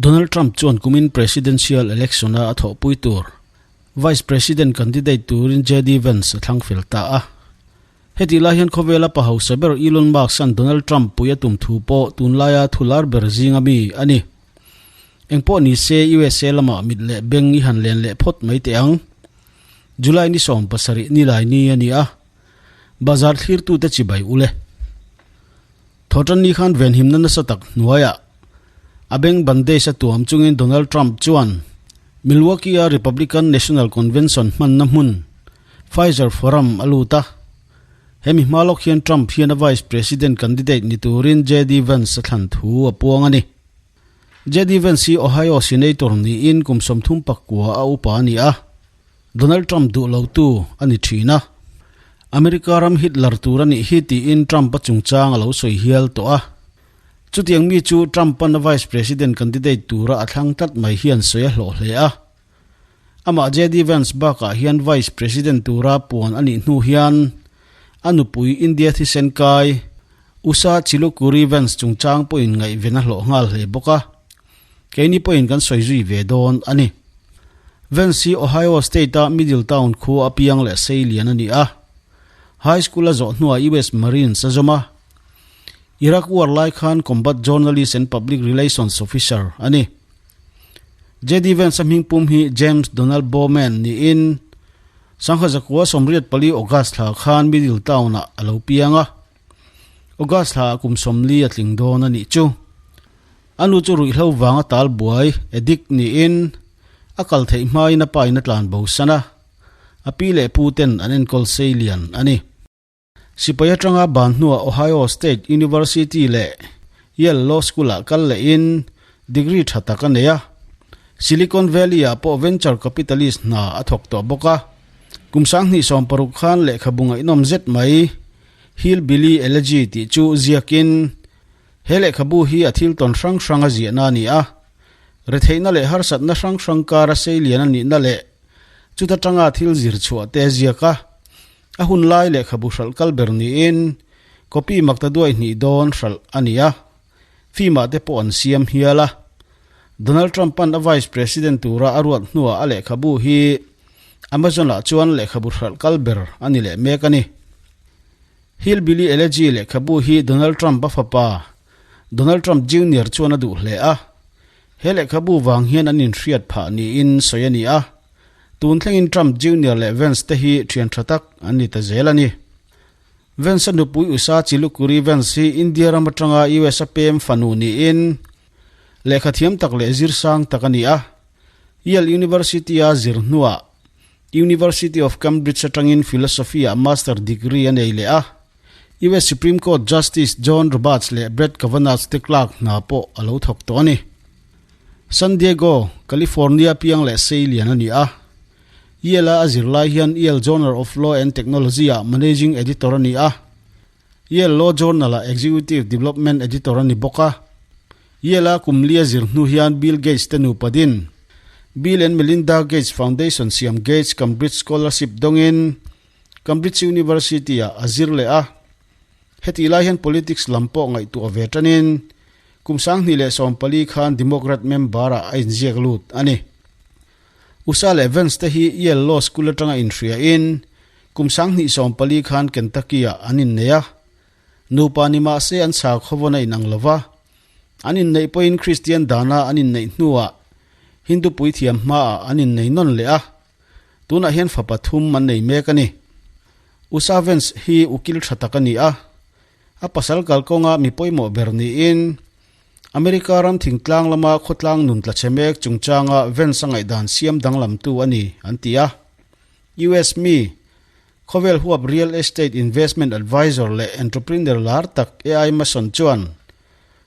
Donald Trump chuan kumin Presidential Election-a a thawhpui tur Vice President candidate turin JD Vance a thlang fel ta a. Hetih lai hian khawvela pa hausa ber Elon Musk-a'n Donald Trump pui a tum thu pawh tunlaia thu lar ber zinga mi a ni. Engpawh ni se USA lamah mit leh beng i han len leh phawt mai teh ang. July ni 17 nilai ni a ni a, bazar thlirtute chibai ule. Thawhtanni khan venhimna nasa tak hnuaiah a beng bandage a tuam chungin Donald Trump chuan Milwaukee-a Republican National Convention hmanna hmun Pfizer Forum a lut a. Hemi hma lawk hian Trump hian a Vice President candidate ni turin JD Vance a thlan thu a puang a ni. JD Vance hi Ohio Senator niin kum 39 a upa a ni a. Donald Trump duh lotu a ni thin a. America ram Hitler tur a nih hi tiin Trump-a chungchang a lo sawi hial tawh a. Chutiang mi chu Trump-a'n a Vice President candidate tura a thlang tlat mai hian sawi a hlawh hle a. Amah JD Vance bakah hian Vice President tura puan a nih hnu hian a nupui India thisen kai usa Chilukuri Vance chungchang pawhin ngaihven a hlawh nghal hle bawk a. Keini pawhin kan sawi zui ve dawn a ni. Vance hi Ohio State-a Middletown khua a piang leh sei lian a ni a. High School a zawh hnuah US Marines a zawm a. Iraq War lai khan Combat Journalist and Public Relations Officer a ni. JD Vance a hming pum hi James Donald Bowman niin Sangha zakua 84 August thla khan Middletown-ah a lo piang a. August thla kum 40 a tling dawn a nih chu. A nu chu ruihhlo vanga tal buai addict niin a kal theih hmain a pa in a tlan bo san a. A pi leh pu ten an enkawl sei lian a ni. Sipai atanga ban hnuah Ohio State University leh Yale Law School-ah kal lehin degree tha tak a nei a. Silicon Valley-ah pawh venture capitalist hna a thawk tawh bawk a. Kum 2016 khan lehkhabu ngaihnawm zet mai Hillbilly Elegy tih chu ziakin he lehkhabu hi a thil tawn hrang hrang a ziahna a ni a. Retheihna leh harsatna hrang hrang kara sei lian a nihna leh chuta tanga thil zir chhuah te a ziak a. A hun lai lehkhabu hralh kal ber niin copy makta duai hnih dawn hralh a ni a. Film-ah te pawh an siam hial a. Donald Trump-a'n a Vice President tura a ruat hnuah a lehkhabu hi Amazon-ah chuan lehkhabu hralh kal ber a ni leh mek a ni. Hillbilly Elegy lehkhabu hi Donald Trump a fapa Donald Trump Junior chuan a duh hle a. He lehkhabu vang hian an inhriat phah niin sawi a ni a. Tun thlengin Trump Junior leh Vance te hi thian tha tak an ni ta zel a ni. Vance a nupui usa Chilukuri Vance hi India ram atanga US a pem fanu niin lehkha thiam tak leh zir sang tak a ni a. Yale University a zir hnuah University of Cambridge atangin Philosophy-ah Master degree a nei leh a. US Supreme Court Justice John Roberts leh Brett Kavanaugh te clerk hna pawh a lo thawk tawh a ni. San Diego, California piang leh sei lian a ni a. Yale-a a zir lai hian Yale Journal of Law and Technology-ah Managing Editor a ni a. Yale Law Journal-ah Executive Development Editor a ni bawk a. Yale-a kum li a zir hnu hian Bill Gates te nupa din Bill and Melinda Gates Foundation siam Gates Cambridge Scholarship dawngin Cambridge University-ah a zir leh a. Hetih lai hian politics lam pawh ngaihtuah ve tanin kum 2014 khan Democrat member-ah a inziak lut a ni. Usa leh Vance te hi Yale Law School atanga inhriain kum 2014 khan Kentucky-ah an innei a. Nupa ni mah se an sa khawvawn a inang lova. An inneih pawhin Kristian dana an inneih hnuah Hindu puithiam hmaah an innei nawn leh a. Tunah hian fa pathum an nei mek a ni. Usa Vance hi ukil tha tak a ni a. A pasal kalkawnga mi pawimawh ber niin America ram thingtlang lama khawtlang nun tla chhe mek chungchanga Vance a ngaihdan siam danglamtu a ni an ti a. US mi Khawvel huap real estate investment advisor leh entrepreneur lar tak AI Mason chuan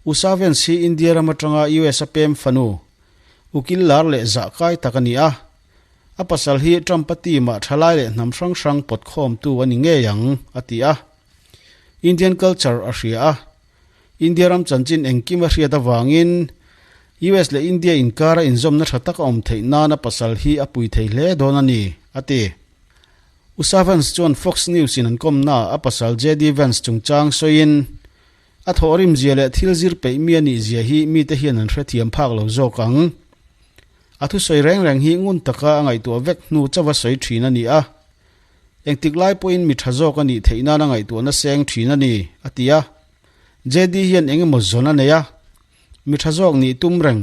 usa Vance hi India ram atanga US a pem fanu ukil lar leh zah kai tak a ni a. A pasal hi Trump a team-ah thalai leh hnam hrang hrang pawt khawmtu a ni ngei ang, a ti a. Indian culture a hria a. India ram chanchin engkim a hriat avangin US leh India inkara inzawmna tha tak a awm theih nan a pasal hi a pui thei hle dawn a ni, a ti. Usa Vance chuan Fox News in an kawmnaah a pasal JD Vance chungchang sawiin, A thawhrim zia leh thil zir peih mi a nih zia hi mite hian an hrethiam phak lo zawk ang. A thusawi reng reng hi ngun taka a ngaihtuah vek hnu chauha sawi thin a ni a. Engtik lai pawhin mi tha zawk a nih theih nan a ngaihtuahna seng thin a ni, a ti a. JD hian eng emaw zawn a nei a, mi tha zawk nih tum reng,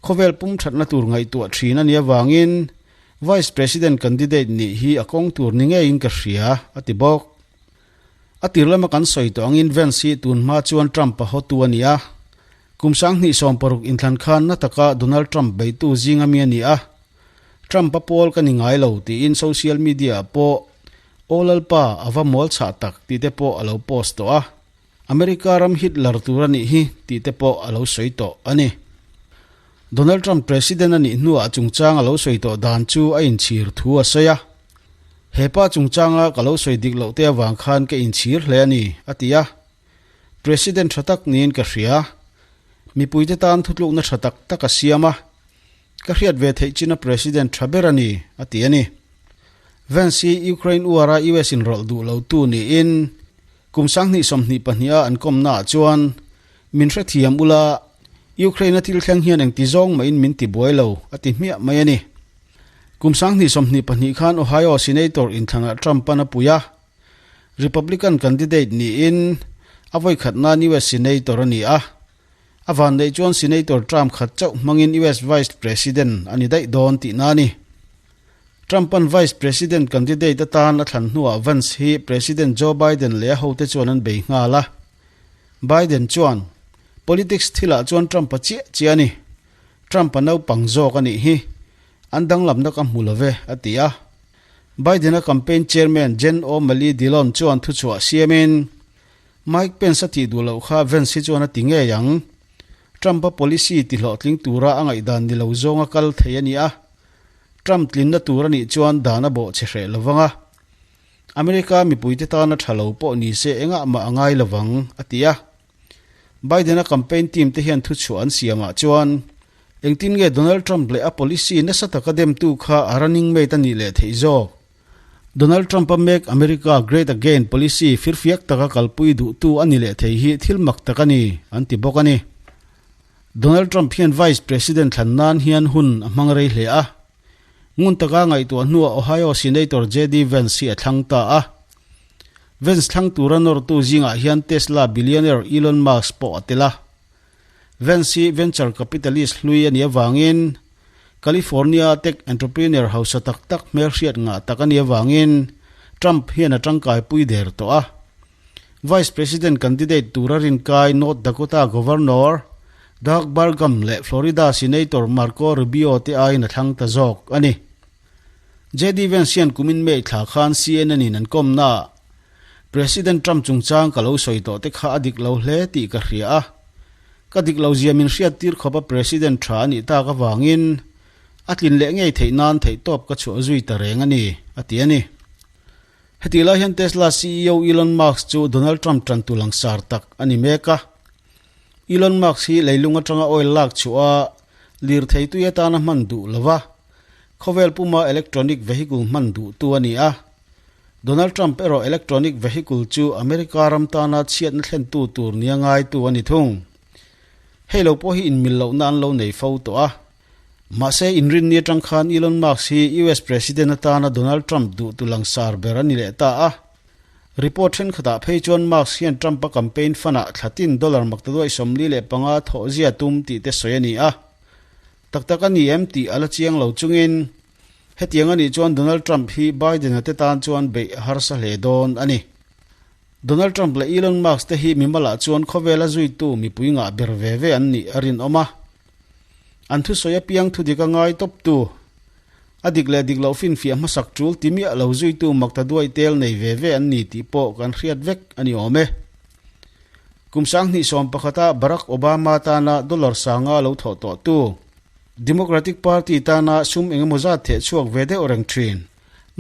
khawvel pum thatna tur ngaihtuah thin a nih avangin Vice President candidate nih hi a kawng tur ni ngeiin ka hria, a ti bawk. A tir lama kan sawi tawh angin Vance hi tun hma chuan Trump-a hawtu a ni a. Kum 2016 inthlan khan na taka Donald Trump beitu zinga mi a ni a. Trump-a pawl ka ni ngai lo tiin social media-ah pawh Aw Lalpa a va mual chhah tak tih te pawh a lo post tawh a. America ram Hitler tur a nih hi tih te pawh a lo sawi tawh a ni. Donald Trump President a nih hnuah chungchang a lo sawi tawh dan chu a inchhir thu a sawi a. He pa chungchanga ka lo sawi dik loh te avang khan ka inchhir hle a ni, a ti a. President tha tak niin ka hria. Mipuite tan thutlukna tha tak tak a siam a. Ka hriat ve theih china President tha ber a ni, a ti a ni. Vance hi Ukraine uara US inrawlh duh lotu niin kum 2022 a an kawmnaah chuan min hrethiam ula, Ukraine a thil thleng hian engti zawng mahin min ti buai lo, a ti hmiah mai a ni. Kum 2022 khan Ohio Senator inthlanah Trump an a pui a, Republican candidate niin a vawikhat nan US Senator a ni a. A vanneih chuan Senator Trump khat chauh hmangin US Vice President a ni daih dawn tihna a ni. Trump-a'n Vice President candidate atan a thlan hnuah Vance hi President Joe Biden leh a hote chuan an bei nghal a. Biden chuan, Politics thilah chuan Trump-a chiah chiah a ni. Trump-a naupang zawk a nih hi. An danglamna ka hmu lo ve, a ti a. Biden-a campaign chairman Jen O'Malley Dillon chuan thuchhuah siamin, Mike Pence a tih duh loh kha Vance hi chuan a ti ngei ang. Trump-a policy tihlawhtling tura a ngaihdan ni lo zawnga kal thei a ni a. Trump tlinna tur a nih chuan dan a bawh chhe hreh lo vang a. America mipuite tana tha lo pawh ni se engah mah a ngai lo vang, a ti a. Biden-a campaign team te hian thuchhuah an siamah chuan engtin nge Donald Trump leh a policy nasa taka demtu kha a running mate a nih leh theih zawk? Donald Trump-a Make America Great Again policy firfiak taka kalpui duhtu a ni leh thei hi thil mak tak a ni, an ti bawk a ni. Donald Trump hian Vice President thlan nan hian hun a hmang rei hle a. Ngun taka ngaihtuah hnuah Ohio Senator JD Vance hi a thlang ta a. Vance thlang tura nawrtu zingah hian Tesla billionaire Elon Musk pawh a tel a. Vance hi venture capitalist hlui a nih avangin California tech entrepreneur hausa tak tak hmelhriat ngah tak a nih avangin Trump hian a tangkaipui der tawh a. Vice President candidate tura rinkai North Dakota Governor Doug Burgum leh Florida Senator Marco Rubio te aiin a thlang ta zawk a ni. JD Vance hian kumin May thla khan CNN in an kawmnaah President Trump chungchang ka lo sawi tawh te kha a dik lo hle tih ka hria a. Ka dik lo zia min hriat tir khawp a President tha a nih tak avangin a tlin leh ngei theih nan theihtawp ka chhuah zui ta reng a ni, a ti a ni. Hetih lai hian Tesla CEO Elon Musk chu Donald Trump tantu langsar tak a ni mek a. Elon Musk hi leilung atanga oil lak chhuah a lirthei tui atana hman duh lova khawvel puma electronic vehicle hman duhtu a ni a. Donald Trump erawh electronic vehicle chu America ram tana chhiatna thlentu tur nia ngaitu a ni thung. Hei lo pawh hi inmil lohna an lo nei fo tawh a. Mahse, inrinni atang khan Elon Musk hi US President atana Donald Trump duhtu langsar ber a ni leh ta a. Report thenkhatah phei chuan Musk hian Trump-a campaign fund-ah thlatin dollar maktaduai 45 thawh zia tum tih te sawi a ni a. Tak tak a ni em tih a la chiang lo chungin hetiang a nih chuan Donald Trump hi Biden-a te tan chuan beih a harsa hle dawn a ni. Donald Trump leh Elon Musk te hi mimalah chuan khawvela zuitu mipui ngah ber ve ve an nih a rinawm a. An thusawi apiang thudik a ngai tawptu, a dik leh dik loh finfiah hmasak tul ti miah lo zuitu makta duai tel nei ve ve an ni tih pawh kan hriat vek a ni awm e. Kum 2011-a Barack Obama tana dollar sanga lo thawh tawhtu, Democratic Party tana sum engemaw zat theh chhuak ve deuh reng thin.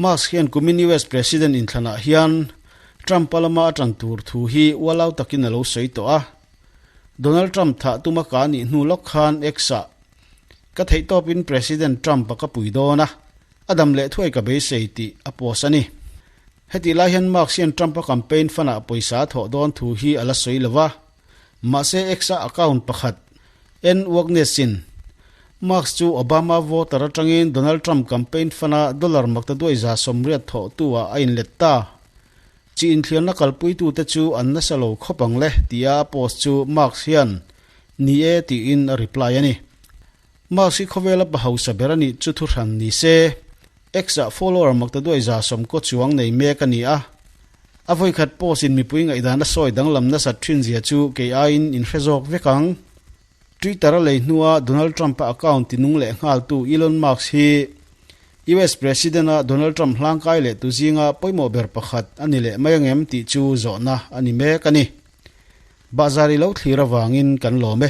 Musk hian kumin US President inthlanah hian Trump-a lama a tan tur thu hi ualau takin a lo sawi tawh a. Donald Trump thah tuma ka nih hnu lawk khan X-ah, Ka theihtawpin President Trump-a ka pui dawn a, a dam leh thuai ka beisei tih a post a ni. Hetih lai hian Musk hian Trump-a campaign fund-ah pawisa a thawh dawn thu hi a la sawi lo va. Mahse X-a account pakhat, N. Wagnes-in Musk chu Obama voter atangin Donald Trump campaign fund-a dollar maktaduai 80 thawhtu-ah a inlet ta. Chi inthliarna kalpuitute chu an nasa lo khawp ang le tia a post chu Musk hian Ni e tiin a reply a ni. Musk hi khawvela pa hausa ber a nih chu thuhran ni se. X-ah follower maktaduai 90 kaw chuang nei mek a ni a. A vawikhat post in mipui ngaihdan a sawi danglam nasat thin zia chu kei aiin in hre zawk vek ang. Twitter a lei hnua Donald Trump-a account tinung leh nghaltu Elon Musk hi US President-a Donald Trump hlangkai leh tu zinga pawimawh ber pakhat a ni leh mai angem tih chu zawhna a ni mek a ni. Bahzar i lo thlir avangin kan lawm e.